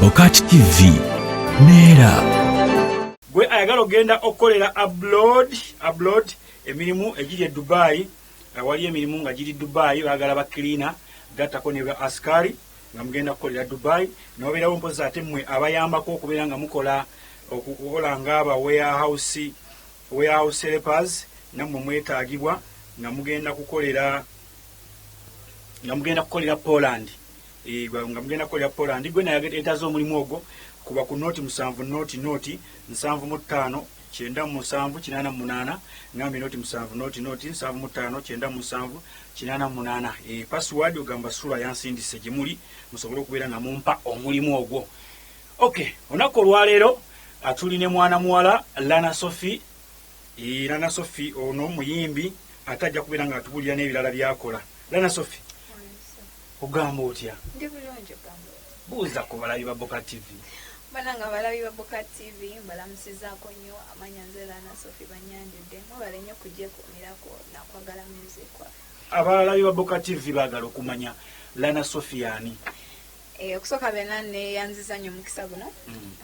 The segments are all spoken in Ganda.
Bokat TV neera. Gwe ayagala okugenda okukolera abroad emirimu egiri e Dubai, waliyo emirimu nga giri Dubai, baagala ba cleaner gattako ne ba askari nga mugenda kukolera Dubai, newabeerawo mpozi ate mmwe abayambako okubeera nga mukola okukola ng'aba warehouse helpers, nammwe mwetaagibwa nga mugenda kukolera Poland. Nga mugenda kukolera Poland. Gwe naye etaza omulimu ogwo kuba ku 07 00 75 97 88, ngambye 07 00 75 97 88. Password ogamba sula yansindise gye muli musobole okubeera nga mumpa omulimu ogwo. Okay, olunaku olwaleero tuli ne mwana muwala Lana Sophie. Lana Sophie ono muyimbi ate ajja kubeera nga atubulira n'ebirala byakola. Lana Sophie, ogamba otya? Ndi bulungi, ogamba otya? Buuza ku balabi ba Boka TV. Banange abalabi ba Boka TV, mbalamusizaako nnyo. Amanya nze Lana Sophie, banyanjudde. Mwebale nnyo kujekuumirako nakwagala music waffe. Abalabi ba Boka TV baagala okumanya Lana Sophie ani? Okusooka byonna neyanziza nnyo omukisa guno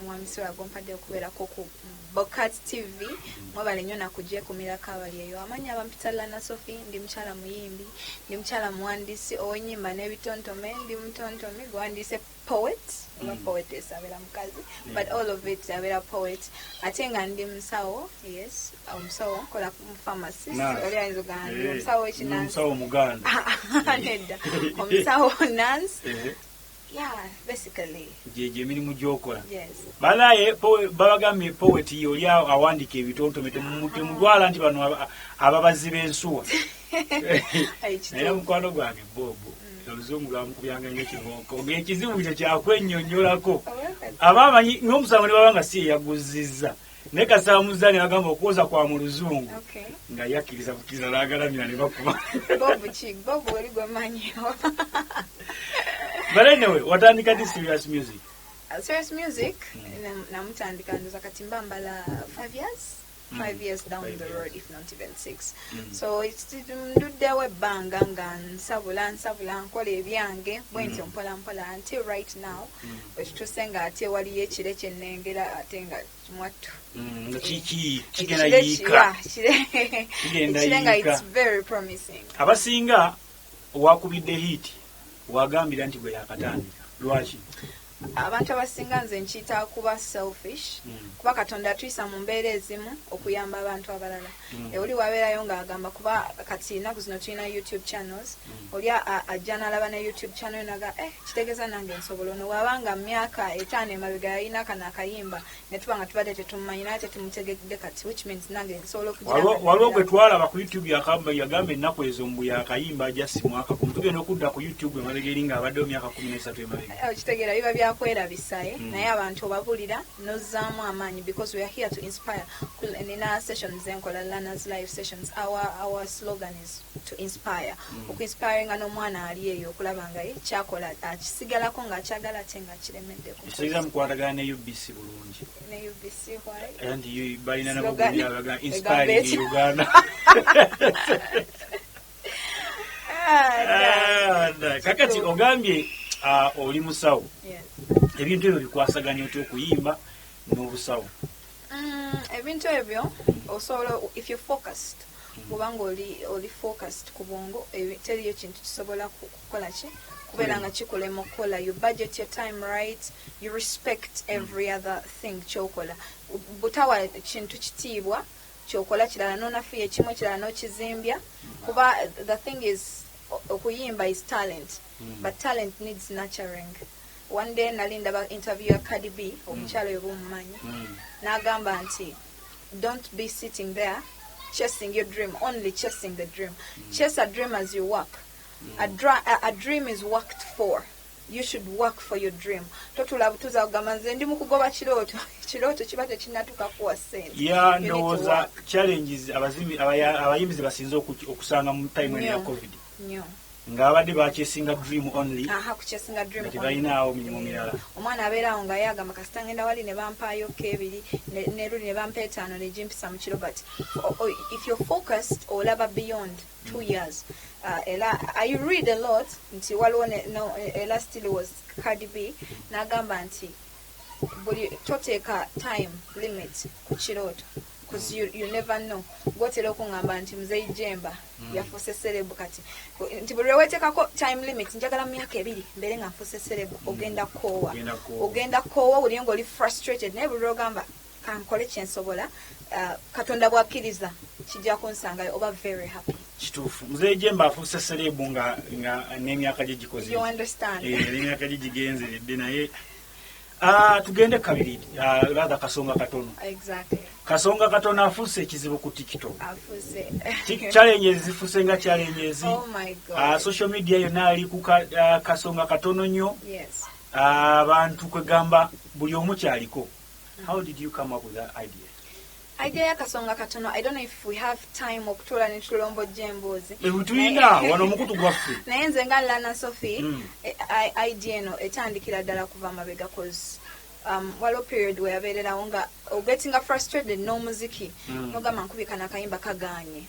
omwami Sula gwompadde okubeerako ku Bokat TV. Mwebale nnyo nakujekuumirako abali eyo. Amanya abampita Lana Sophie, ndi mukyala muyimbi, ndi mukyala muwandiisi ow'ennyimba n'ebitontome, ndi mutontomi gwewandiise poet oba poetess abeera mukazi, but all of it abeera poet, ate nga ndi musawo. Yes, omusawo, nkola mu pharmacist. Oli ayinza okugamba ndi omusawo w'ekinansi. Omusawo muganda. Nedda, omusawo nurse. Yeah, basically. Gyegyo emirimu gy'okola. Yes. Banaye babagambye poet oli awandiika ebitontome, temutwala nti bano ababazi b'ensuwa. Naye mukwano gwange Bobo oluzungu lwamukubyanga nnyo kibooko, ng'ekizibu kyo kyakwennyonnyolako aba amanyi n'omusango ne baba nga si yeyaguzizza, naye kasaamuza ne bagamba okwoza kwa mu luzungu nga yakkiriza bukkiriza n'agalamira ne bakuba. Bobu ki? Bobu oli gwemanyiwo. But anyway, watandika di serious music? Serious music namutandika ndoza kati mba mbala 5 years, 5 years down Five the years. road, if not even 6. So nduddewo ebbanga nga nsabula nsabula nkola ebyange bwentyo mpola mpola until right now wekituuse nga ate waliyo ekire kyennengera ate nga mwattu. Nga kiki kigenda Ekire yiika? Kigenda ekire nga yiika. it's very promising. Abasinga wakubidde hit wagambira nti gwe yakatandika, lwaki? Abantu abasinga nze nkiyita kuba selfish, kuba Katonda atuyisa mu mbeera ezimu okuyamba abantu abalala. Oli wabeerayo ng'agamba, kuba kati ennaku zino tulina YouTube channels, oli ajja n'alaba ne YouTube channel naga, eh, kitegeeza nange nsobola. Ono bw'abanga mu myaka 5 emabega yalina kano akayimba ne tuba nga tubadde tetumumanyi naye tetumutegedde kati, which means nange nsobola okugira nga Waliwo gwe twalaba ku YouTube yakamba, yagamba ennaku ezo mbu yakayimba ajja si mwaka gumu. Tugenda okudda ku YouTube emabega eri ng'abaddewo myaka 13 emabega. Okitegeera, biba byakwerabisa, eh? Naye abantu obabulira nozzaamu amaanyi because we are here to inspire. Nina sessions zenkola, Learners Live Sessions. Our slogan is to inspire, okuinspiringa n'omwana ali eyo okulaba nga ye kyakola akisigalako ng'akyagala ate ng'akiremeddeko. Ekitegeeza mukwatagana ne UBC bulungi. Ne UBC, why? Era nti balina nabo Slogan. gundi abaga inspiring Egamba Uganda. Ah, Ah, kakati ogambye oli musawo. Yes. Ebintu ebyo bikwasaganya otya, okuyimba n'obusawo? Ebintu ebyo osobola if you're focused, kubanga oli focused ku bwongo, teriyo kintu kisobola kukola ki kubeera nga kikulema okukola. You budget your time right, you respect every other thing kyokola, butawa kintu kitiibwa kyokola kirala nonafuya ekimu ekirala nokizimbya, kuba the thing is okuyimba is talent, but talent needs nurturing. One day nali ndaba interview ya Cardi B, omukyala oyo bumumanyi, n'agamba nti don't be sitting there chasing your dream, only chasing the dream. Chase a dream as you work. A dream is worked for. You should work for your dream. Totula butuza kugamba nze ndi mu kugoba kirooto, kirooto kiba tekinnatuuka kuwa ssente. Ya. You need to Ndowooza work. challenges abayimbi ze basinze okusanga mu time eno ya Nnyo. COVID, Nnyo. ng'abadde bakyesinga dream only, Aha, kuchasinga dream nga only. tebalinaawo mirimu mirala. Omwana abeerawo nga ye agamba kasita ngenda wali ne bampaayo ebiri ne luli ne bampa 5 ne gimpisa mu kiro, but if you're focused olaba beyond 2 years. Era I read a lot nti waliwo no, era still was Cardi B n'agamba nti Buli toteeka time limit ku kirooto, because you never know. Gwotera okuŋŋamba nti Muzeyi Jemba yafuuse celeb. Kati nti buli lweweteekako time limit, njagala mu myaka 2 mbeere nga nfuuse celeb, ogenda koowa. Ogenda koowa. Ogenda koowa, owulire ng'oli frustrated. Naye buli lwogamba kankole kyensobola, Katonda bwakkiriza kijja kunsangayo, oba very happy. Kituufu, Muzeyi Jemba afuuse celeb nga n'emyaka gye gikoze. You understand? Eh, n'emyaka gye gigenzeredde. Naye tugende kabiri, rather Kasonga Katono. Exactly. Kasonga Katono afuuse ekizibu ku TikTok. Afuuse. Challenges zifuuse nga challenges. Oh my God. Social media yonna ali ku Kasonga Katono nnyo. Yes. Abantu kwegamba buli omu kyaliko. How did you come up with that idea? Idea ya Kasonga Katono, I don't know if we have time okutuula ne tulombojja emboozi. Eh, tulina wano omukutu gwaffe. Naye nze nga Lana Sophie, idea eno etandikira ddala kuva mabega, cause waliwo period weyabeererawo nga ogettinga frustrated n'omuziki, nogamba nkubika nakayimba kaganye.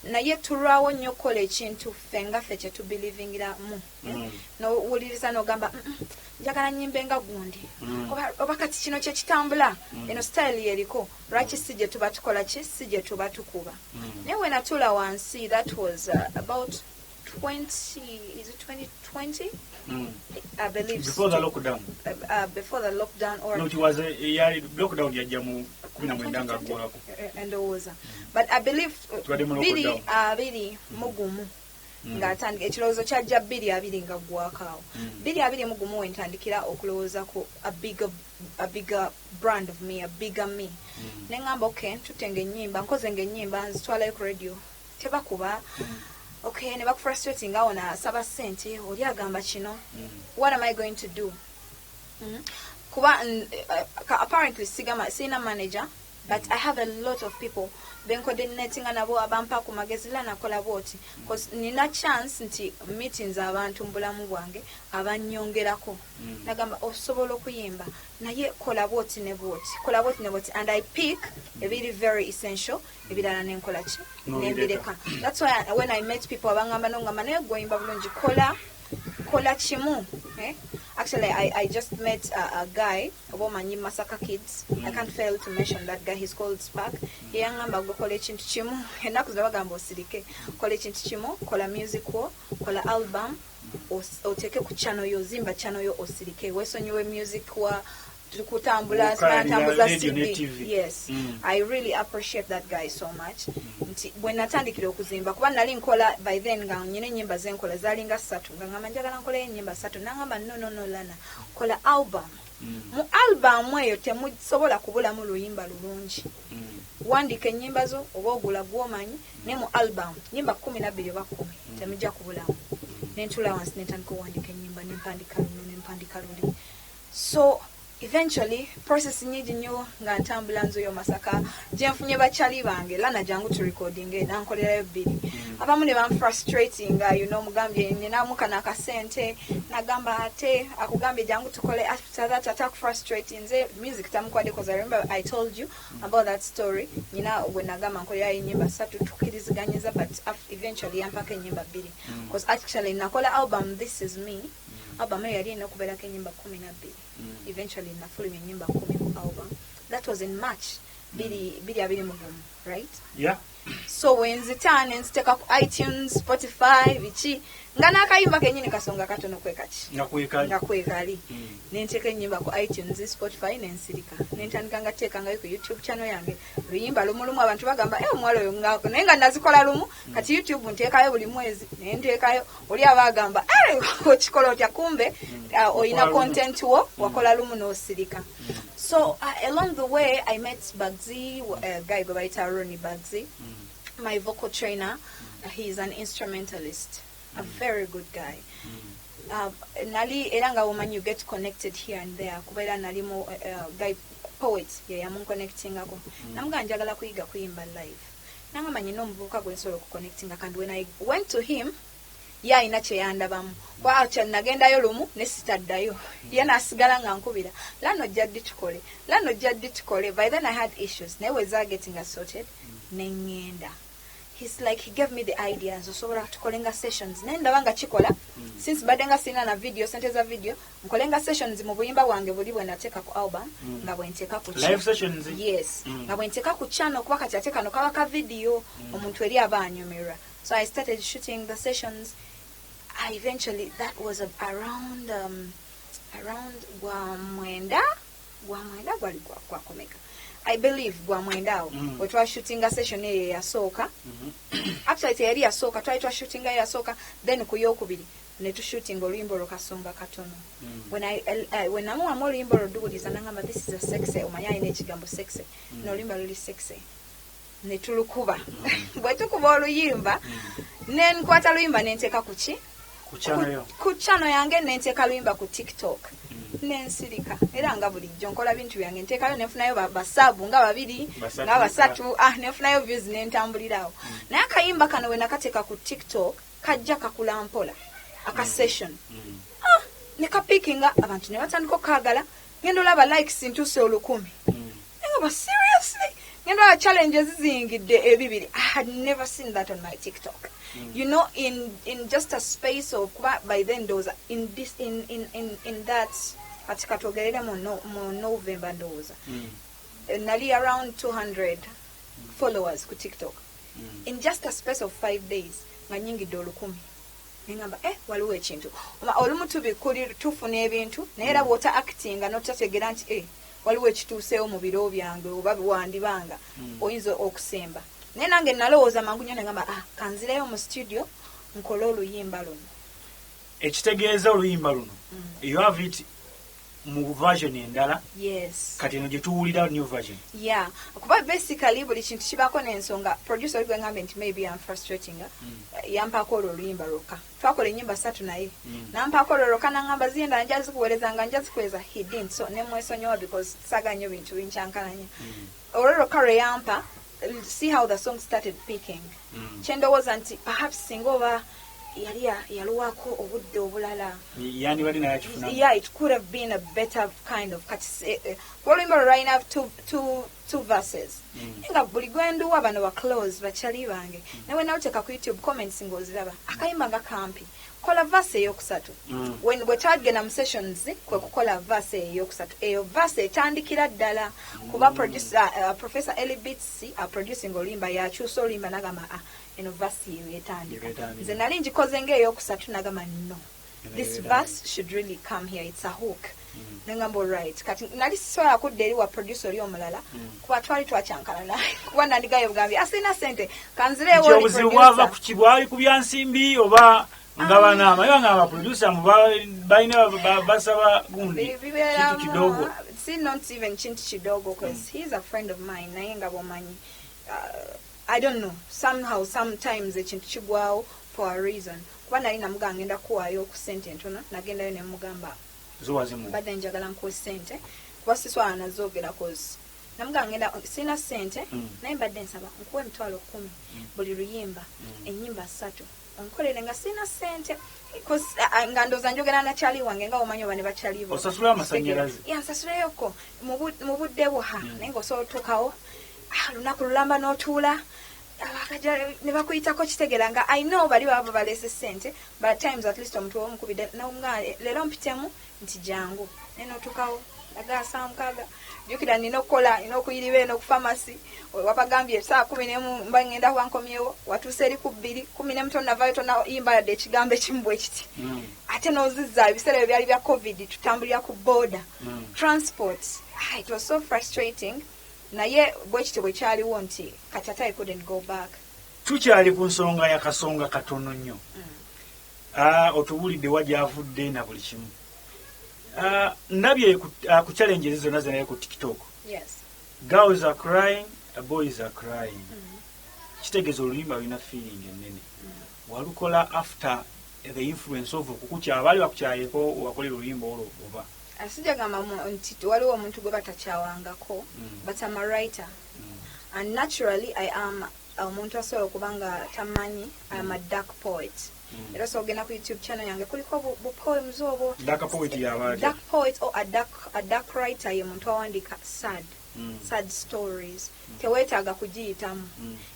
Naye tulwawo nnyo okukola ekintu ffe nga ffe kyetubelievingiramu. Nowuliriza nogamba, njagala nyimbe nga gundi." Oba kati kino kyekitambula, eno style yeriko, lwaki si gye tuba tukola ki, si gye tuba tukuba? Naye we natuula wansi, that was about 20, is it 2020? I believe. Before the lockdown. Before the lockdown or No, it was yali lockdown yajja mu 19 nga ggwako. Endowooza, but I believe Tubadde mu biri lockdown. 21 ng'atandika ekirowoozo kyajja, 2020 nga ggwako awo. 2021 wentandikira okulowooza ku a bigger brand of me, a bigger me. Neŋŋamba, okay, ntutenga ennyimba, nkoze nga ennyimba nzitwalayo ku radio, tebakuba. Okay, ne bakufrustrating awo, nasaba ssente, oli agamba kino. What am I going to do? Kuba apparently sigama sirina manager, but I have a lot of people bencoordinatinga nabo, abampa ku magezi, la nakola bwoti, cause nina chance nti meetings abantu mu bulamu bwange abanyongerako. Nagamba osobola okuyimba, naye kola bwoti ne bwoti, kola bwoti ne bwoti, and I pick ebiri very essential, ebirala nenkola ki? N'obireka. Nembireka. That's why when I met people abangamba, nongamba, naye gwe oyimba bulungi, kola kola kimu, eh? Actually, I just met a guy oba omanyi Masaka Kids. I can't fail to mention that guy. He's called Spark. Yeyaŋŋamba, gwe kola ekintu kimu, ennaku zino bagamba osirike, kola ekintu kimu, kola music wo, kola album, oteeke ku channel yo, zimba channel yo, osirike, weesonyiwe music wa kutambula. Okukalira Tambuza radio ne CD. TV. Yes. I really appreciate that guy so much, nti bwe natandikira okuzimba, kuba nali nkola by then nga nyina ennyimba zenkola zalinga ssatu, nga ngamba njagala nkolayo ennyimba ssatu. Nangamba, no, no, no, Lana, kola album. Mu album eyo temusobola kubulamu luyimba lulungi. Wandika ennyimba zo oba ogula gwomanyi, naye mu album nyimba 12 oba 10 temujja kubulamu. Nentula wansi nentandika owandika ennyimba, nempandika luno, nempandika luli. So eventually, process nyingi nnyo nga ntambula nzuyo Masaka gyenfunye bakyali bange, Lana jangu turecordinge, nankolerayo bbiri. Abamu ne banfrustratinga, mugambye ninamu kano akasente, nagamba ate akugambye jangu tukole, after that ate akufrustrate. Nze music tamukwadde, cause I remember I told you about that story. Nyina gwe nagamba nkolerayo ennyimba ssatu, tukkiriziganyiza, but eventually yampako ennyimba bbiri, cause actually nakola album This Is Me. Album eyo yali erina okubeerako ennyimba 12. Eventually nafulumya ennyimba 10 mu album. That was in March 2021, right? Yeah. So wenzita nenziteeka ku iTunes, Spotify, biki, nga n'akayimba kenyini Kasonga Katono kwekaki. Nga kwekali. Nga kwekali. Nenteeka ennyimba ku iTunes, Spotify, nensirika, nentandika nga teekangayo ku YouTube channel yange luyimba lumu lumu. Abantu bagamba, "Eh, omuwala oyo," nga naye nga nazikola lumu. Kati YouTube nteekayo buli mwezi, nenteekayo. Oli aba agamba, "Eh, okikola otya?" Kumbe oyina Wakola lumu. content wo wakola lumu n'osirika. So along the way I met Bugsy, guy gwe bayita Ronnie Bugsy, my vocal trainer. He's an instrumentalist, a very good guy. Nali era nga woman, you get connected here and there, kuba era nali mu guy poet ye yamunconnectingako. Namuga njagala kuyiga kuyimba live, nangamba nyina omuvubuka gwe nsobola okuconnectinga. And when I went to him, ye alina kyeyandabamu kwakya. Nagendayo lumu ne sitaddayo, ye nasigala nga nkubira, "Lano ojja ddi tukole? Lano ojja ddi tukole?" By then I had issues, naye wezagetinga sorted neŋŋenda. He's like, he gave me the ideas, osobola tukolenga sessions, naye ndaba nga kikola. Since mbadde nga sirina na video, sente za video, nkolenga sessions mu buyimba bwange buli bwe nateeka ku album, nga bwe nteeka ku Live sessions? Yes. Nga bwe nteeka ku channel, kuba kati ate kano kaba ka video, omuntu eri aba anyumirwa. So I started shooting the sessions. I eventually, that was around gwa mwenda gwali gwakomeka, I believe gwa mwenda awo, we twashootinga session eyo eyasooka. Actually teyali yasooka, twali twashootinga eyasooka, then ku yokubiri ne tushootinga oluyimba olwo Kasonga Katono. When namuwamu oluyimba olwo duwuliza, nangamba, "This is a sexy." Omanyi alina ekigambo sexy. N'oluyimba luli sexy, ne tulukuba. Bwe tukuba oluyimba, nenkwata luyimba nenteeka ku ki? Ku channel yo? Ku channel yange, nenteeka luyimba ku TikTok, nensirika. Era nga bulijjo nkola bintu byange, nteekayo nenfunayo basaabu nga babiri, Basatu, nga basatu, nenfunayo views, nentambulirawo. Naye akayimba kano we nakateeka ku TikTok, kajja kakula mpola aka session. Ne kapiikinga, abantu ne batandika okukaagala. Ngenda olaba likes ntuuse 1000. Ngamba, "Seriously?" Ngenda olaba challenges ziyingidde 200. I had never seen that on my TikTok, in just a space of, kuba by then ndowooza in this in that, kati katwogerere mu, no, mu November ndowooza. Nali around 200 followers ku TikTok. In just a space of 5 days nga nyingidde 1000. Neŋamba, eh, waliwo ekintu. Olumu tubikuli tufuna ebintu, naye era bw'ota actinga notategeera nti, eh, waliwo ekituuseewo mu biro byange oba wandibanga oyinza okusemba. Naye nange nalowooza mangu nnyo, neŋamba, ah, kanzireyo mu studio nkole oluyimba luno. Ekitegeeza oluyimba luno, you have it mu version endala? Yes. Kati eno gye tuwulira new version? Yeah, kuba basically buli kintu kibaako n'ensonga. Producer oli gwe nti maybe I'm frustrating, yampaako olwo oluyimba lwokka. Twakola ennyimba ssatu, naye nampaako olwo lwokka, nangamba ziyenda nja zikuweereza, nga nja zikuweereza. He didn't, so nemwesonyiwa because saagala nnyo bintu binkyankalanya. Olwo lwokka lwe yampa, see how the song started picking. Kyendowooza nti perhaps singa oba yali yaluwako obudde obulala, yandibadde naye akifunamu. Yeah, it could have been a better kind of. Kati kuba oluyimba lwo lwalina two verses. Nga buli gwenduwa bano ba close bakyali bange, nawe naluteeka ku YouTube, comments ng'oziraba, akayimba nga kampi, kola verse eyokusatu. When bwe twagenda mu sessions kwe kukola verse eyokusatu, eyo verse etandikira ddala kuba producer, Professor Eli Beats producing oluyimba, yakyusa oluyimba nagamba, ah, eno verse yeyo etandika. Etandika. Nze nali ngikoze ng'eyokusatu, nagamba, no, Eno this yeetandika. verse should really come here, it's a hook. Nengamba alright. Kati nali sisobola kudda eri wa producer oli omulala, kuba twali twakyankalana, kuba nandigayo bugambye asina sente kanzireewo Nti oli obuzibu bwava producer. ku ki? Bwali ku byansimbi oba nga banaama nga abaproducer mu balina basaba gundi Bibeeramu, kintu kidogo? Si not even kintu kidogo, because he's a friend of mine, naye nga bwomanyi, I don't know, somehow sometimes ekintu kigwawo for a reason. Kuba nali namugamba ngenda kuwaayo ku sente entono, nagendayo nemugamba zowazimu. Mbadde njagala nkuwe sente, kuba siswala nazoogera, cause namugamba ngenda sirina sente, naye mbadde nsaba nkuwe 100,000 buli luyimba, ennyimba ssatu onkolere, nga sirina sente. 'Cause, nga ndowooza njogera nakyali wange, nga omanyi oba ne bakyali bo. Osasula amasannyalaze? Ya, nsasuleyoko mu budde bwo, ha. Naye ng'osobola otuukawo, ah, lunaku lulamba n'otuula, abakaja ne bakuyitako, kitegeera nga I know bali baba baleese sente, but at times at least omuntu omukubidde nomugamba leero mpitemu nti jangu, naye n'otuukawo aga saa 6. Jjukira nina okukola, nina okuyiriba eno ku famasi, wabagambye saa 11 mba ngenda kuba nkomyewo, watuuse eri ku 2, 11 tonnavaayo, tonayimba yadde ekigambo ekimu bwe kiti. Ate n'ozizza ebiseera ebyo byali bya COVID, tutambulira ku boda, transport. Ah, it was so frustrating, naye bwe kityo bwe kyaliwo nti kati ate I couldn't go back. Tukyali ku nsonga ya Kasonga Katono nnyo. Ah, otuwulidde wa gyavudde na buli kimu. Ah, ndabye ku challenges zonna zenaye ku TikTok, girls are crying, boys are crying. Kitegeeza oluyimba lulina feeling ennene. Walukola after the influence of okukukyaba, baali bakukyayeko wakolera oluyimba olwo oba? Sijagamba nti waliwo omuntu gwe batakyawangako, but I'm a writer, and naturally I am omuntu asobola okuba nga tamanyi, I am a dark poet. Era osobola ogenda ku YouTube channel yange, kuliko bu poems obwo. Dark poet yaba atya? Dark poet or a dark writer ye muntu awandiika sad. Sad stories teweetaaga kugiyitamu.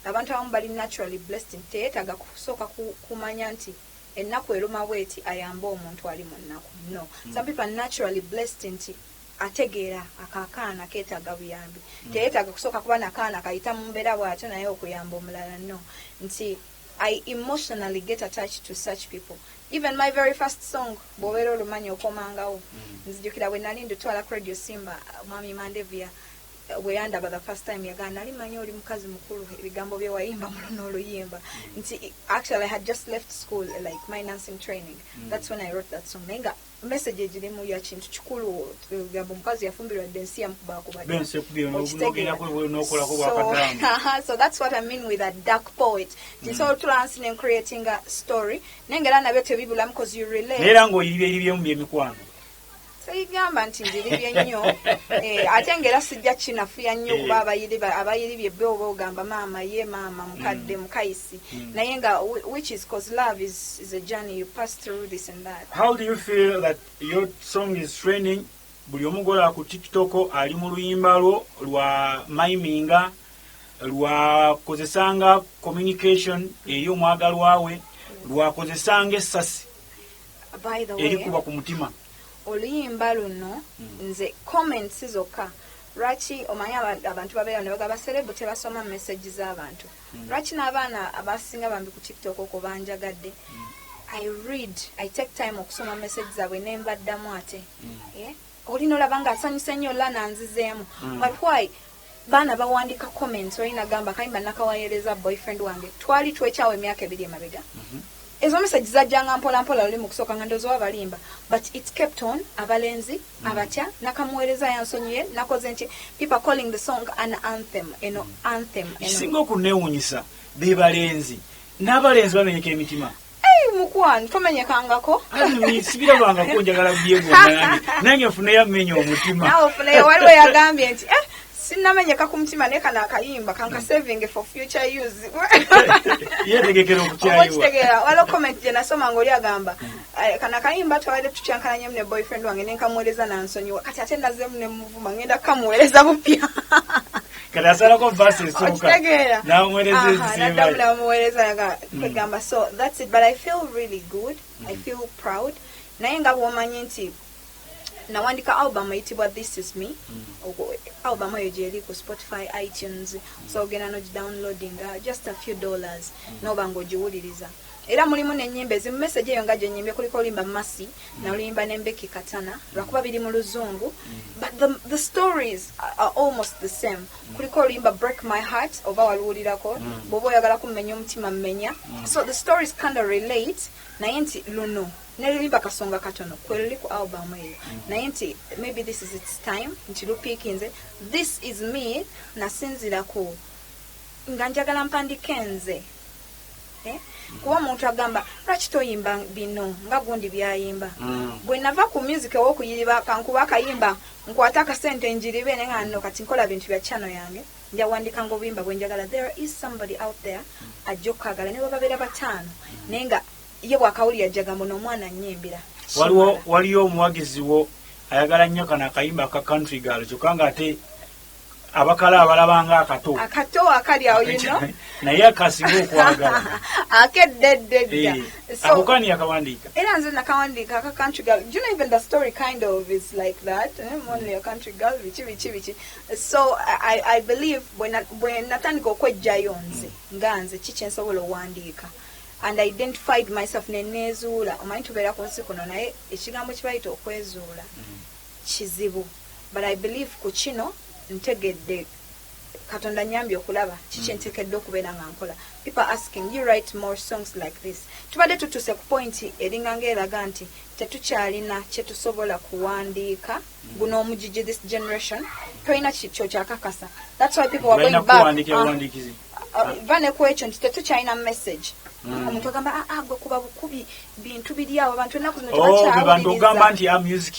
Abantu abamu bali naturally blessed nti teyeetaaga kusooka kumanya nti ennaku eruma bweti ayambe omuntu ali mu nnaku. No, some people are naturally blessed nti ategeera akakaana keetaaga buyambi, teyeetaaga kusooka kuba nakaana kayita mu mbeera bw'atyo naye okuyamba omulala. No, nti I emotionally get attached to such people. Even my very first song, bw'obeera olumanyi okomangawo, nzijukira bwe nali ndutwala ku Radio Simba, Mwami Mandevia bwe yandaba the first time yagamba, "Nali manyi oli mukazi mukulu, ebigambo bye wayimba mu luno oluyimba." Nti actually I had just left school, like my nursing training. That's when I wrote that song, naye nga message egirimu ya kintu kikulu, gamba omukazi yafumbirwa dde ensi yamukubakubadde. Bensi ekubye. Okitegeera. N'ogendako n'okolako bwakadamu. So that's what I mean with a dark poet. Nsobola otula nsi ne creating a story, naye nga era nabyo tebibulamu because you relate. Naye era ng'oyiribya eribyemu byemikwano. Seyigamba nti njiribye nnyo. Ate ng'era sijja kinafuya nnyo kuba abayiribye bo oba ogamba maama ye maama mukadde mukayisi, naye nga which is cause love is a journey, you pass through this and that. How do you feel that your song is trending? Buli omu gola ku TikTok ali mu luyimba lwo lwa miminga, lwakozesanga communication eri omwagalwa we, lwakozesanga essasi By the way, erikuba ku mutima. oluyimba luno nze comments zokka, lwaki omanyi abantu babeera ne bagamba celeb tebasoma message z'abantu? Lwaki n'abaana abasinga bambi ku TikTok okwo banjagadde? I read, I take time okusoma message zaabwe ne mbaddamu ate. Eh? Olina olaba ng'asanyuse nnyo ola nanzizeemu. But why baana bawandiika comments? Olina gamba kayimba nakawayeereza boyfriend wange, twali twekyawo emyaka 2 emabega. Ezo message zajjanga mpola mpola, luli mu kusooka nga ndowooza balimba, but it kept on. Abalenzi abatya nakamuweereza yansonyiye, nakoze nti people are calling the song an anthem, eno anthem eno. Kisinga okunneewuunyisa be balenzi, n'abalenzi bamenyeka emitima. Ei, mukwano, tomenyekangako. Azumi, sibirabangako, njagala byegomba nange nfuneyo amenya omutima. Naawe ofuneyo. Waliwo yagambye nti sinnamenyeka ku mutima, naye kano akayimba kankasavinge for future use. Yetegekera Oba okukyayiwa. okitegeera, waliwo comment gye nasoma ng'oli agamba, "Kano akayimba twabadde tukyankalanyemu ne boyfriend wange, nenkamuweereza nansonyiwa, kati ate nazzemu ne muvuma, ngenda kukamuweereza bupya." Kati asalako verse esooka Okitegeera? n'amuweereza Aha, ezisembayo. naddamu namuweereza kwegamba. So that's it, but I feel really good, I feel proud. Naye nga bw'omanyi nti nawandika album eyitibwa This Is Me. Album eyo gyeri ku Spotify, iTunes, so ogenda nogidownloadinga, just a few dollars, noba ng'ogiwuliriza. Era mulimu n'ennyimba ezimu, message eyo nga gye nyimbye, kuliko oluyimba Masi naluyimba n'Embeki Katana, lwakuba biri mu Luzungu, but the stories are almost the same. Kuliko oluyimba Break My Heart, oba waluwulirako, bw'oba oyagala kummenya omutima mmenya. So the stories kind of relate, naye nti luno neluyimba Kasonga Katono kwe luli ku album eyo, naye nti maybe this is its time nti lupiikinze. This Is Me nasinzira ku nga njagala mpandike nze. Eh? Kuba omuntu agamba lwaki toyimba bino nga gundi byayimba. Bwe nava ku music ow'okuyiriba kankuba akayimba nkwate akasente njiribe, naye nga nno kati nkola bintu bya channel yange, njawandika obuyimba bwe njagala. There is somebody out there ajja okukagala ne bwe babeera bataano, naye nga ye bwakawulira ajja gamba n'omwana nnyimbira. Waliwo, waliyo omuwagizi wo ayagala nnyo kano akayimba aka Country Girl, kyokka nga ate abakala abalabanga akato. Akato akali awo. Naye akasinga okwagala. Akeddeddedda. Ako kani yakawandiika? Era nze nakawandiika aka Country Girl. Do you know, even the story kind of is like that, eh? I'm only a country girl, biki biki biki. So I believe bwe natandika okwejjayo nze nga nze ki kyensobola owandiika and identified myself, neneezuula. Omanyi tubeera ku nsi kuno, naye ekigambo kibayita okwezuula kizibu, but I believe ku kino ntegedde Katonda nyambye okulaba kiki nteekeddwa okubeera nga nkola. People are asking you write more songs like this. Tubadde tutuuse ku point eringa ngaeraga nti tetukyalina kyetusobola kuwandiika. Guno omugigi, this generation, tolina kyo kyakakasa. That's why people are Balina going back. kuwandiikira Ah, buwandiikizi. Va ne ku ekyo nti tetukyalina message. Omuntu agamba, "Ah, ah, gwe kuba bukubi bintu biri awo." Abantu ennaku zino Oh, be bantu ogamba tebakyawuliriza. Nti music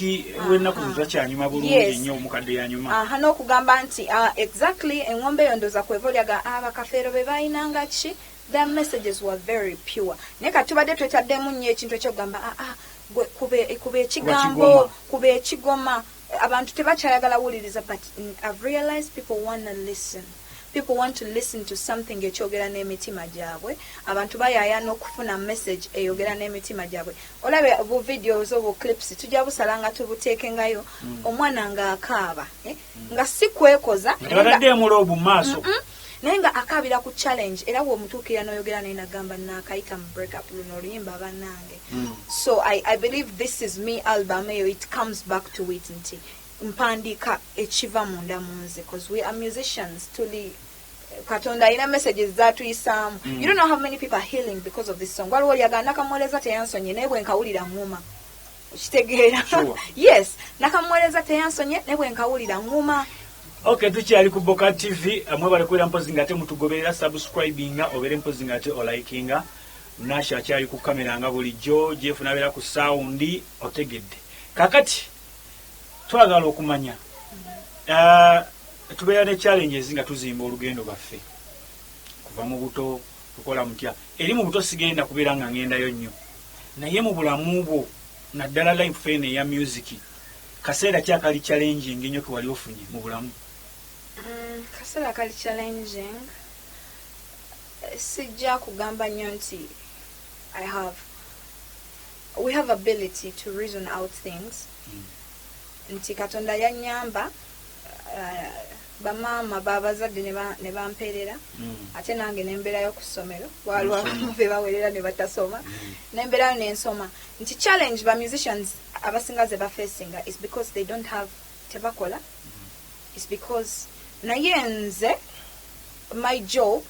w'ennaku zino takyanyuma bulungi nnyo, omukadde yanyuma. Aha, n'okugamba nti exactly eŋŋombe eyo ndooza kweva olyaga abakafeero be balinanga ki, their messages were very pure. Naye kati tubadde twetaddemu nnyo ekintu ekyokugamba, gwe kuba ekigambo kigoma. Kuba ekigoma. Abantu tebakyayagala wuliriza, but I've realized people wanna listen. People want to listen to something ekyogera n'emitima gyabwe. Abantu bayaayana okufuna message eyogera n'emitima gyabwe. Olabe bu videos obu clips tujja busala nga tubuteekengayo, omwana ng'akaaba, eh? Nga si kwekoza, nga tebataddeemu loobu mu maaso. Naye nga akaabira ku challenge, era bw'omutuukirira n'oyogera naye nagamba, "Naakayita mu breakup, luno oluyimba bannange." So I believe This Is Me album eyo, it comes back to it nti mpandiika ekiva munda mu nze, because we are musicians, tuli Katonda alina messages zatuyisaamu. You don't know how many people are healing because of this song. Waliwo olyagala, "Nakamuweereza teyansonye, naye bwe nkawulira ŋŋuma." Okitegeera? Sure. Yes, "Nakamuweereza teyansonye, naye bwe nkawulira ŋŋuma." Ok, tukyali ku Boka TV. Mwebale kubeera mpozi nga ate mutugoberera, subscribinga, obeere mpozi nga ate olikinga. Nasha akyali ku kamera nga bulijjo, Jeff nabeera ku sound. Otegedde? Kakati twagala okumanya, tubeera ne challenges nga tuzimba olugendo lwaffe kuva mu buto. Tukola mutya eri mu buto? Sigenda kubeera nga ngendayo nnyo, naye mu bulamu bwo, naddala life eno eya music, kaseera kyakali challenging ennyo ke wali ofunye mu bulamu? Kaseera kali challenging. Sijja kugamba nnyo nti I have we have ability to reason out things, nti Katonda yanyamba, bamaama babazadde ne bampeerera, ate nange nembeerayo ku ssomero. Waliwo abamu be bawerera ne batasoma, nembeerayo nensoma. Nti challenge ba musicians abasinga ze bafacinga is because they don't have, tebakola, is because, naye nze my job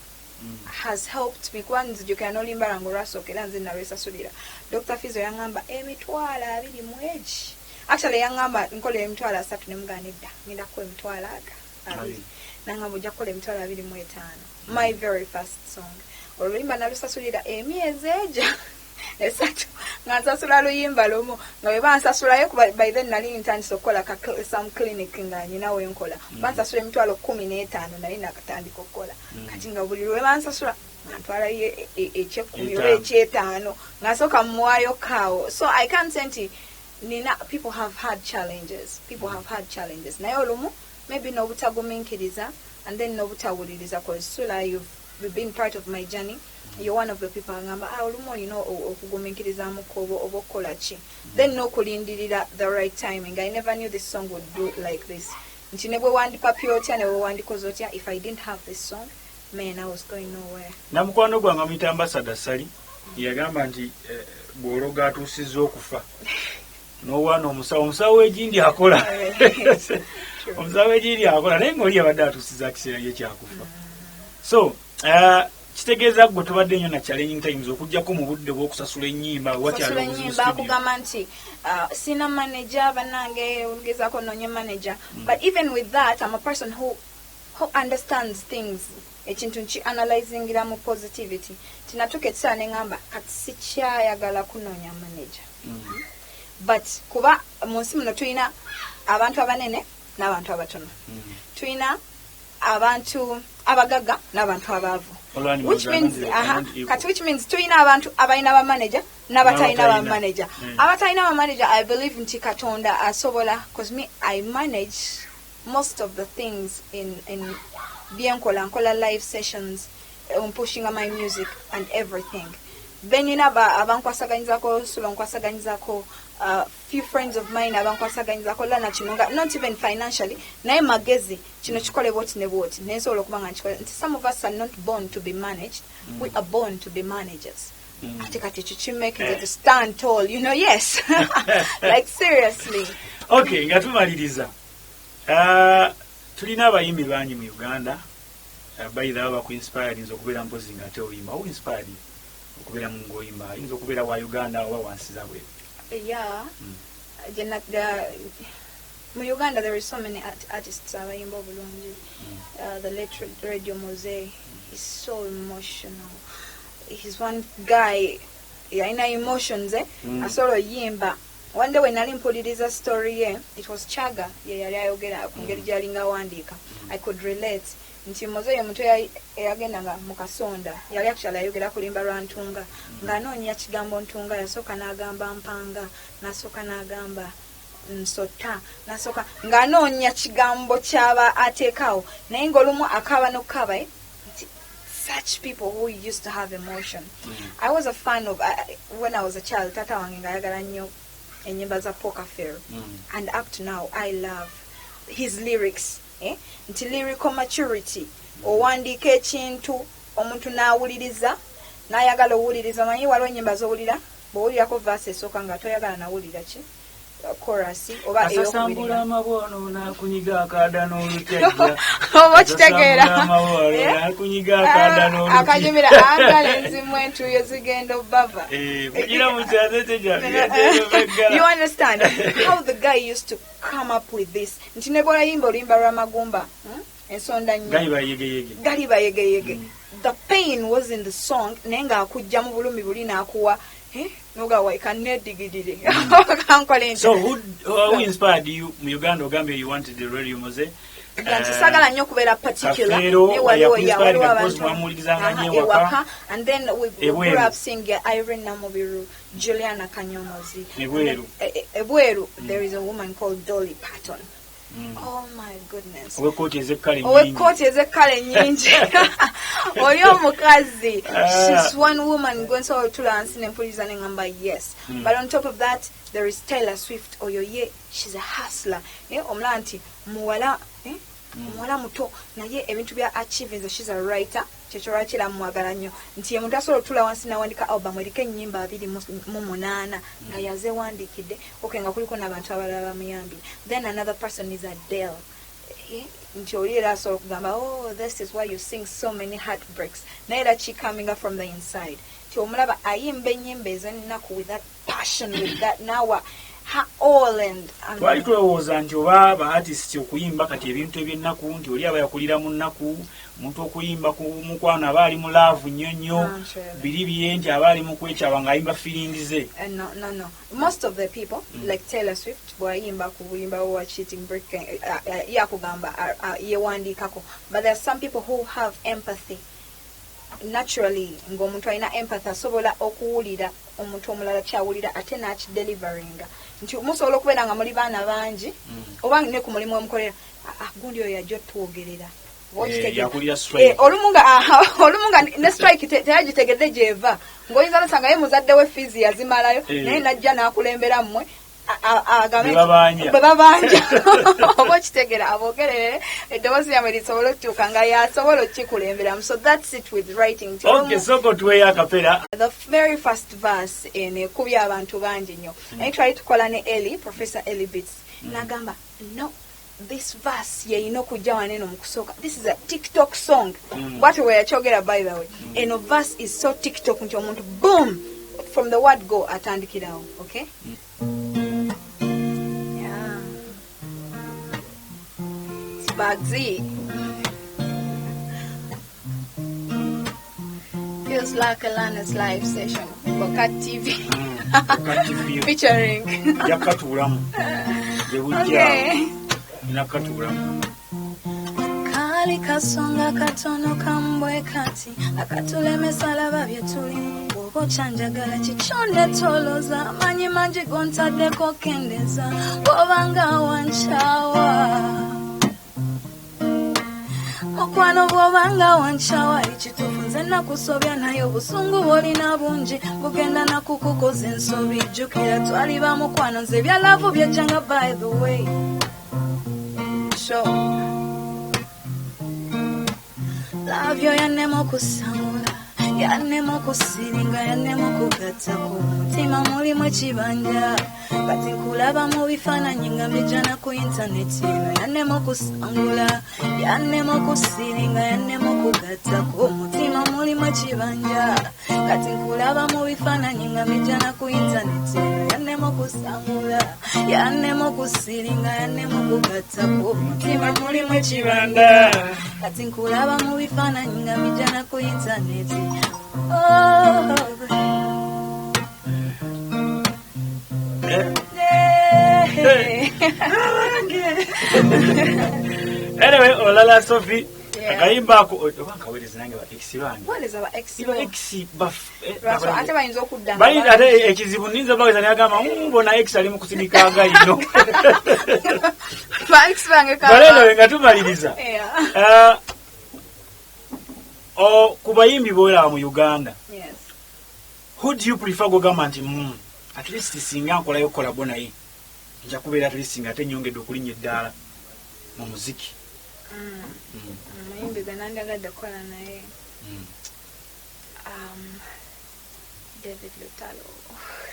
has helped me, kuba nzijukira n'oluyimba lwange olwasooka, era nze nalwesasulira. Dr Fizo yaŋŋamba 200,000 egi. Actually yaŋŋamba nkolera 300,000, nemugaana, "Edda, ngenda kukola emitwalo aga 20." 20. Naŋŋamba, "Ojja kukola 25,000." My very first song, oluyimba nalusasulira emyezi egyo 3 nga nsasula luyimba lumu, nga bwe bansasulayo, kuba by then nali ntandise okukola some clinic nga nyina wenkola, bansasula 15,000, naye nakatandika okukola. Kati nga buli lwe bansasula nga ntwalayo ekyekumi oba Etaano. ekyetaano, nga nsooka muwaayo kaawo. So I can't say nti nina, people have had challenges, people have had challenges, naye olumu maybe n'obutagumiikiriza and then n'obutawuliriza, cause Sula, you've been part of my journey, you're one of the people agamba, "Ah, olumu olina okugumiikirizaamuko oba okukola ki," then n'okulindirira the right timing. I never knew this song would do like this, nti ne bwe wandipapya otya, ne bwe wandikoze otya, if I didn't have this song, man, I was going nowhere. Namukwano gwange amuyita Ambasada Sali yagamba nti bw'ologa atuusizza okufa n'owaana omusawo, omusawo w'egindi akola, omusawo w'egindi akola, naye ng'oli yabadde atuusiza kiseera ye kyakufa. So kitegeeza gwe tobadde nnyo na challenging times okugjako mu budde bw'okusasula ennyimba, wakyali Kusasula obuzibu ennyimba, studio. Akugamba nti sina manager, bannange, ngezaako noonye manager. But even with that, I'm a person who understands things, ekintu nki analyzingira mu positivity. Tinatuuka ekiseera ne ŋŋamba, kati sikyayagala kunoonya manager, but kuba mu nsi muno tulina abantu abanene n'abantu abatono, tulina abantu abagagga n'abantu abaavu, All animals which are means not not equal. Kati which means tulina abantu abalina bamanager n'abatalina N'abatalina. bamanager. Abatalina bamanager, I believe nti Katonda asobola, cause me, I manage most of the things in byenkola. Nkola live sessions, pushing my music and everything. Benina abankwasaganyizako, Sula nkwasaganyizako, few friends of mine abankwasaganyizako, lana kino nga not even financially, naye magezi, kino kikole bwoti ne bwoti, nensobola okuba nga nkikola. Nti some of us are not born to be managed, we are born to be managers. Ate kati ekyo kimaking to stand tall, yes, like seriously. Okay, nga tumaliriza, tulina abayimbi bangi mu Uganda. Bayira aba bakuinspirinza okubeera mpozi nga ate oyimba, who inspired you okubeera mu ng'oyimba? Ayinza okubeera wa Uganda oba wansi zabweru. Yeah. Mu Uganda there is so many artists abayimba obulungi. The late Radio Mose is so emotional. He's one guy yalina emotions, eh? Asobola oyimba. One day when nali mpuliriza story ye, it was Chaga ye yali ayogera ku ngeri gy'alinga awandiika, I could relate nti Moze ye muntu eyagendanga mu kasonda, yali actually ayogera kulimba lwa ntunga, ng'anoonya kigambo ntunga, yasooka n'agamba mpanga, n'asooka n'agamba Nsota nasooka ng'anoonya kigambo kyaba ateekaawo, naye ng'olumu akaaba n'okukaaba, eh? Nti such people who used to have emotion. I was a fan of when I was a child, tata wange ng'ayagala nnyo ennyimba za Paul Kafeero, and up to now I love his lyrics, eh? Nti lyrical maturity, owandiika ekintu omuntu n'awuliriza n'ayagala owuliriza. Manyi waliwo ennyimba z'owulira, bw'owulirako verse esooka nga toyagala nawulira ki chorus oba ey'okubiri. Asasambula amabwono n'akunyiga akada n'olutyajja. Oba okitegeera? Amabwono n'akunyiga akada n'olutya. Akanyumira angala enzimu entuuyo zigenda obbava. Kugira mu kyaze You understand how the guy used to come up with this, nti ne bw'olayimba oluyimba lw'amagumba, Ensonda nnyo. Gali bayegeyege. Gali bayegeyege. The pain was in the song, naye ng'akujja mu bulumi buli n'akuwa, eh, noga kanedigidire kankole nti. So who inspired you mu Uganda? Ogambye you wanted the Radio Mose. Nti saagala nnyo okubeera particular. Kafeero, naye waliwo yakuinspired waliwo because abantu mwamuwulirizanga nnyo ewaka. Ewaka. And then we Ebweru. grew up seeing Irene Namubiru, Juliana Kanyomozi. Ebweru. Ebweru there is a woman called Dolly Parton. Oh my goodness. Owekkooti ez'ekkala ennyingi. Owekkooti ez'ekkala ennyingi, oli omukazi. Ah. She's one woman gwe nsobola otula wansi nempuliriza neŋŋamba yes. But on top of that there is Taylor Swift. Oyo ye she's a hustler, naye omulaba nti muwala, eh? Omuwala muto naye ebintu bya achieving. She's a writer, kyekyo lwaki era mwagala nnyo, nti ye muntu asobola otula wansi nawandika album eriko ennyimba 28 nga yazewandiikidde, okay, nga kuliko n'abantu abalala bamuyambye. Then another person is Adele. Eh, nti oli era asobola okugamba, "Oh, this is why you sing so many heartbreaks," naye era ki coming up from the inside, nti omulaba ayimba ennyimba ez'ennaku with that passion, with that nawa her all and Twali tulowooza nti oba ba artist okuyimba kati ebintu ebyennaku, nti oli aba yakulira mu nnaku, omuntu okuyimba ku mukwano aba ali mu love nnyo nnyo. Naturally. Biri bye nti aba ali mu kwekyaba ng'ayimba feelings ze. No. Most of the people, like Taylor Swift, bw'ayimba ku buyimba wa cheating break, yakugamba yewandiikako. But there are some people who have empathy. Naturally, ng'omuntu alina empathy asobola okuwulira omuntu omulala kyawulira ate n'akideliveringa. Nti musobola okubeera nga muli baana bangi, oba ne ku mulimu omukolera, "Ah, ah, gundi oyo yajja otwogerera." Oba okitegeera? Yakulira strike. Eh, olumu nga aha, olumu nga ne strike teyagitegedde gyeva, ng'oyinza nosanga ye muzadde we fees yazimalayo, naye najja n'akulembera mmwe agambe Bwe babanja. Bwe babanja, oba okitegeera, aboogerere eddoboozi lyammwe lisobole okutuuka nga yasobola okukikulemberamu. So that's it with writing. Nti Okay, sooka otuweeyo acapella. The very first verse eno ekubye abantu bangi nnyo, naye twali tukola ne Eli, Professor Eli Bits, n'agamba, "No, this verse yeyina okujja wano eno mu kusooka. This is a TikTok song." Bwatyo bwe yakyogera. By the way, eno verse is so TikTok nti omuntu boom, from the word go atandikirawo. Okay. Yeah. It's Bugsy. Feels like a Lana's live session. Bokat TV. Bokat TV. Featuring. Nja kukatuulamu gye bujja. Okay. Nina kukatuulamu. Kaali kasonga katono kambwe kati akatulemesa, laba bye tulimu. Bw'oba okyanjagala kikyonetoloza amanyi mangi gontaddeko kendeza bw'obanga wankyawa mukwano, bw'obanga wankyawa ekituufu nze nakusobya, naye obusungu bw'olina bungi bugenda nakukukoza ensobi. Jjukira twali ba mukwano, nze ebya love byajjanga by the way. Sure. Love yo yannema okusangula, yannema okusiringa, yannema okugattako, omutima mulimu ekibanja. Kati nkulaba mu bifaananyi nga mbijjana ku intaneti. Eno yannema okusangula, yannema okusiringa, yannema okugattako, omutima mulimu ekibanja. Kati nkulaba mu bifaananyi nga mbijjana ku intaneti. Eno yannema okusangula, yannema okusiringa, yannema okugattako, omutima mulimu ekibanja. Kati nkulaba mu bifaananyi nga mbijjana ku intaneti. Oh. Eh, Yeah. Anyway, olala Sophie. Akayimba ako oba nkaweereza nange ba ex bange. Weereza ba ex ba bo. ex baf Lwaki ate bayinza okudda nga bayinza ate ekizibu ninza baweza nagamba, "Mbona ex ali mu kusindika agayino." Ba ex bange ka Baleno nga tumaliriza. Yeah. Ku bayimbi boolaba mu Uganda, Yes. who do you prefer gogamba nti, at least singa nkolayo collabo naye nja kubeera at least nga ate nyongedde okulinnya eddaala mu muziki"? Omuyimbi gwe nandyagadde kukola naye, David Lutalo.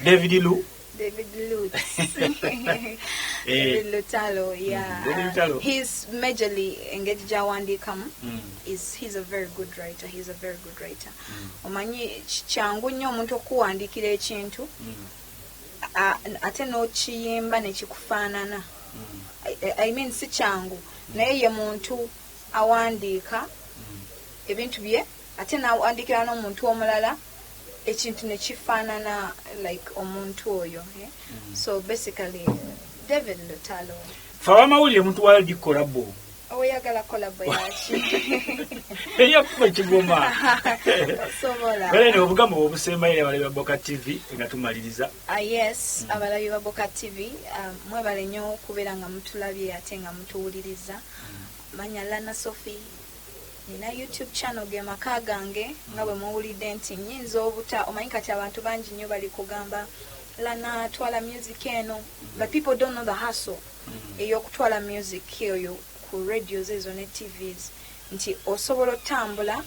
David Lu? David Lutz. Eh. David Lutalo, yeah. David Lutalo. He's majorly engeri gy'awandiikamu is he's a very good writer. He's a very good writer. Omanyi kyangu nnyo omuntu okuwandiikira ekintu ate n'okiyimba ne kikufaanana. I mean, si kyangu, naye ye muntu awandiika ebintu bye ate n'awandiikira n'omuntu omulala ekintu ne kifaanana like omuntu oyo, eh? So basically David Lutalo. Fe abamawulire mutuwala di collabo? Oyagala collabo yaki? Eyakuba ekigoma. Osobola. Balene obugambo obusembayo abalabi ba Boka TV nga tumaliriza. Ah, yes, abalabi ba Boka TV, mwebale nnyo okubeera nga mutulabye ate nga mutuwuliriza. Manya Lana Sophie, nina YouTube channel ge maka gange nga bwe muwulidde nti nnyinza obuta omanyi kati abantu bangi nnyo bali kugamba Lana twala music eno, but people don't know the hustle ey'okutwala music oyo ku radios ezo ne TVs, nti osobola otambula,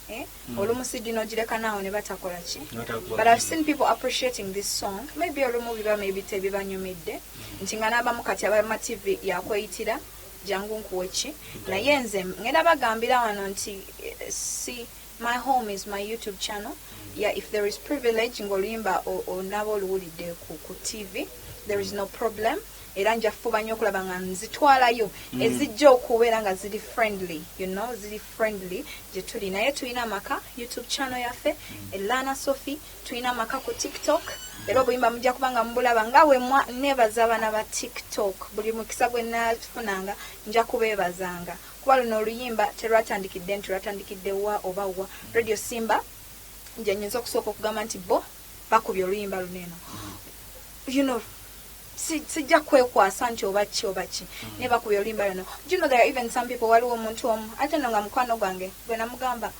eh? Olumu CD n'ogireka naawo ne batakola ki. Batakuba. But I've seen people appreciating this song. Maybe olumu biba maybe tebibanyumidde nti nga n'abamu kati abama TV yakweyitira jangu nkuwe ki, naye nze ngenda bagambira wano nti si my home is my YouTube channel. Yeah, if there is privilege ng'oluyimba onaba oluwulidde ku TV, there is no problem, era nja fuba nnyo okulaba nga nzitwalayo ezijja okubeera nga ziri friendly, ziri friendly gye tuli. Naye tulina amaka YouTube channel yaffe Elana Sophie, tulina amaka ku TikTok, era obuyimba mujja kuba nga mubulaba nga bwe neebaza abaana ba TikTok. Buli mukisa gwe nafunanga nja kubeebazanga, kuba luno oluyimba terwatandikidde nti lwatandikidde wa oba wa Radio Simba nje nyinza okusooka okugamba nti bo bakubye oluyimba luno eno, sijja kwekwasa nti oba ki oba ki, naye bakubye oluyimba luno. Do you know there are even some people, waliwo omuntu omu ate no nga mukwano gwange gwe namugamba,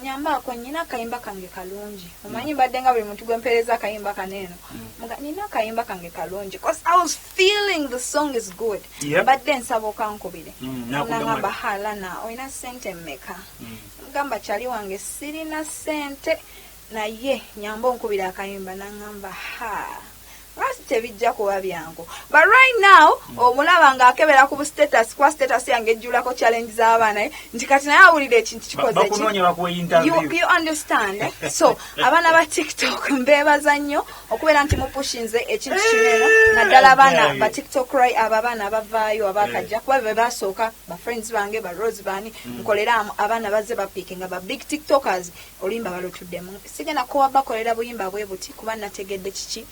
"Nyambaako, nyina akayimba kange kalungi." Omanyi mbadde nga buli muntu gwempeereza akayimba kano eno. Muga, "Nina akayimba kange kalungi," 'cause I was feeling the song is good. "Mbadde nsaba okankubire." Nakuddamu Nagamba, ati. "Halana, olina sente mmeka?" Mugamba, "Kyali wange, sirina sente, naye nyamba onkubira akayimba." Naŋŋamba, "Ha, lwaki tebijja kuba byangu?" But right now omulaba ng'akebera ku status, kuba status yange ejjulako challenge z'abaana, eh, nti kati naye awulira ekintu kikoze ki. Bakunoonya bakuwa interview. You understand, eh? So abaana ba TikTok mbeebaza nnyo okubeera nti mupushinze ekintu kino eno, naddala abaana ba TikTok, right, abo abaana abavaayo abakajja, kuba be basooka ba friends bange ba Rose bani nkolera abaana bazze bapiikinga ba big TikTokers, oluyimba balutuddemu. Sigenda kuwa bakolera buyimba bwe buti kuba nategedde kiki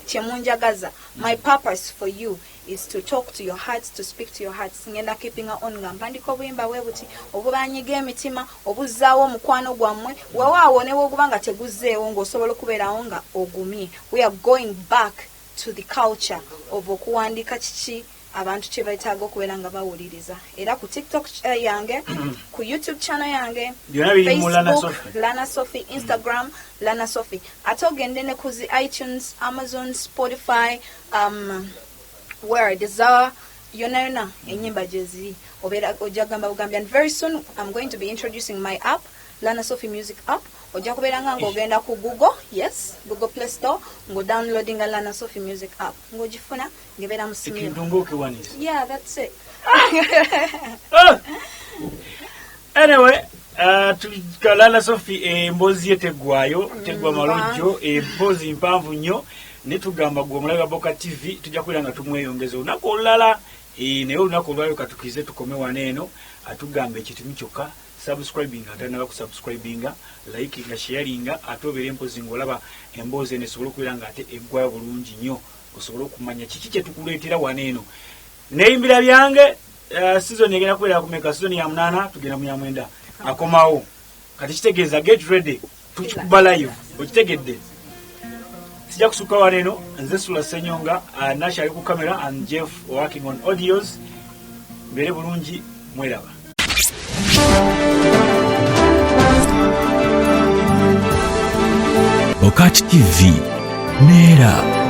kyemunjagaza. My purpose for you is to talk to your hearts, to speak to your hearts. Ngenda keeping on nga mpandika obuyimba bwe buti obubanyiga emitima, obuzzaawo omukwano gwammwe, weewaawo ne bwoguba nga teguzzeewo ng'osobola okubeerawo nga ogumye. We are going back to the culture of okuwandiika kiki abantu kye beetaaga okubeera nga bawuliriza. Era ku TikTok yange, ku YouTube channel yange, Byonna biri mu Lana Facebook, Sophie. Lana Sophie, Instagram Lana Sophie, ate ogende ne ku zi iTunes, Amazon, Spotify, where Desire, yonna yonna enyimba gye ziri, obeera ojja kugamba bugambi. And very soon I'm going to be introducing my app, Lana Sophie Music app. Ojja kubeera nga ng'ogenda ku Google, yes, Google Play Store, ng'odownloadinga Lana Sophie Music app, ng'ogifuna ng'ebeera mu simu yo. Ekintu ng'okiwanisa. Yeah, that's it. Ah! Anyway, Lana Sophie, emboozi ye teggwayo, teggwa malojjo, emboozi mpanvu nnyo, ne tugamba gwe omulabi wa Boka TV tujja kubeera nga tumweyongeza olunaku olulala, naye olunaku olwaliro katukize tukome wano eno. Atugamba ekitumi kyokka subscribing atanaba kusubscribinga, likinga, sharinga, ate obeere empozi ng'olaba emboozi eno esobole okubeera nga ate eggwayo bulungi nnyo, osobole okumanya kiki kye tukuleetera wano eno. Neyimbira byange. Season egenda kubeera kumeka? Season ya 8, tugenda mu ya 9. Akomawo. Kati kitegeeza get ready, tukikuba live, okitegedde? Sijja kusukka wano eno. Nze Sula Senyonga, Nash ali ku camera and Jeff working on audios. Mbeere bulungi, mweraba. Bokat TV neera.